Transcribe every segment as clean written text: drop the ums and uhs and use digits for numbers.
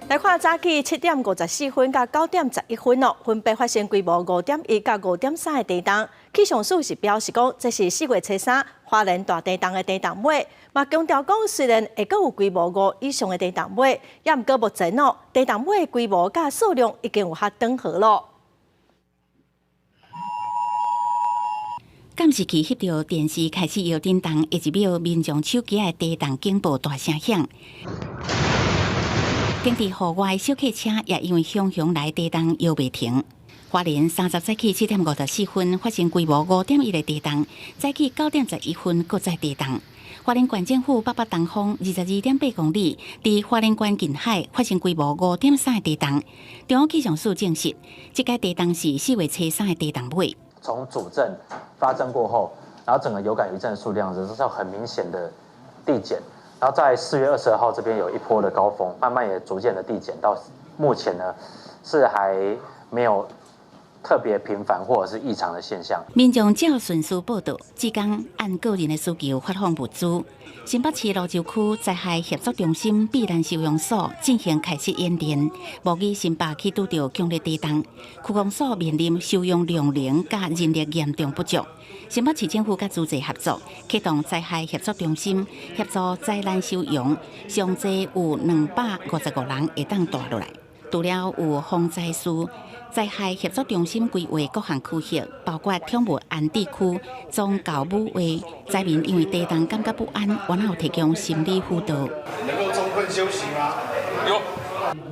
來看早起7點54分到9點11分哦，分別發生規模5.1佮5.3的地動。氣象署是表示講，這是4月初3花蓮大地動的地動尾，嘛強調講，雖然會閣有規模五以上的地動尾，也毋過目前哦，地動尾的規模佮數量已經有較轉和咯。監視器翕著電視開始搖震動，下一秒民眾手機的地動警報大聲響。停佇戶外小客車也因為熊熊來地動搖袂停。花蓮30早起7點54分發生規模5.1的地動，早起9點11分閣再地動。花蓮縣政府北北東方22.8公里，佇花蓮縣近海發生規模五點三的地動。中央氣象署證實，這個地動是4月初3的地動尾。從主震發震過後，然後整個有感餘震數量是很明顯的遞減。然後在4月22號這邊有一波的高峰，慢慢也逐漸的遞減，到目前呢是還沒有特別頻繁或者是異常的現象。民眾照順序報到，志工按個人的需求發放物資。新北市蘆洲區災害協作中心避難收容所進行開設演練，模擬新北去拄著強烈地動，區公所面臨收容量能佮人力嚴重不足。新北市政府佮慈濟合作，啟動災害協作中心，協助災難收容，上濟有255人會當蹛落來。除了有防災士，災害協作中心規劃各項區域，包括寵物安置區、宗教舞會，災民因為地動感覺不安，原來有提供心理輔導。能夠充分休息嗎？有。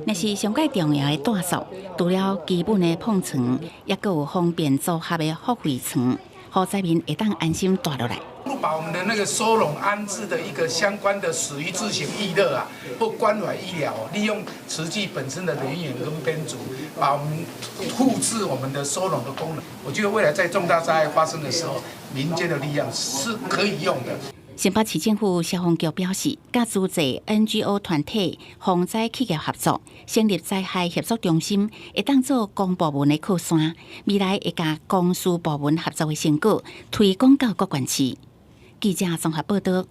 若是上蓋重要的住宿，除了基本的膨床，也閣有方便組合的付費床，予災民會當安心蹛落來。把我們的那個收容安置的一個相關的食衣住行娛樂啊，或關懷醫療，利用慈濟本身的人員跟編組，把我們複製我們的收容的功能。我覺得未來在重大災害發生的時候，民間的力量是可以用的。新北市政府消防局表示，佮慈濟 NGO 團體防災企業合作，成立災害協作中心，會當做公部門的靠山，未來會共公私部門合作的成果推廣到各縣市。記者綜合報道。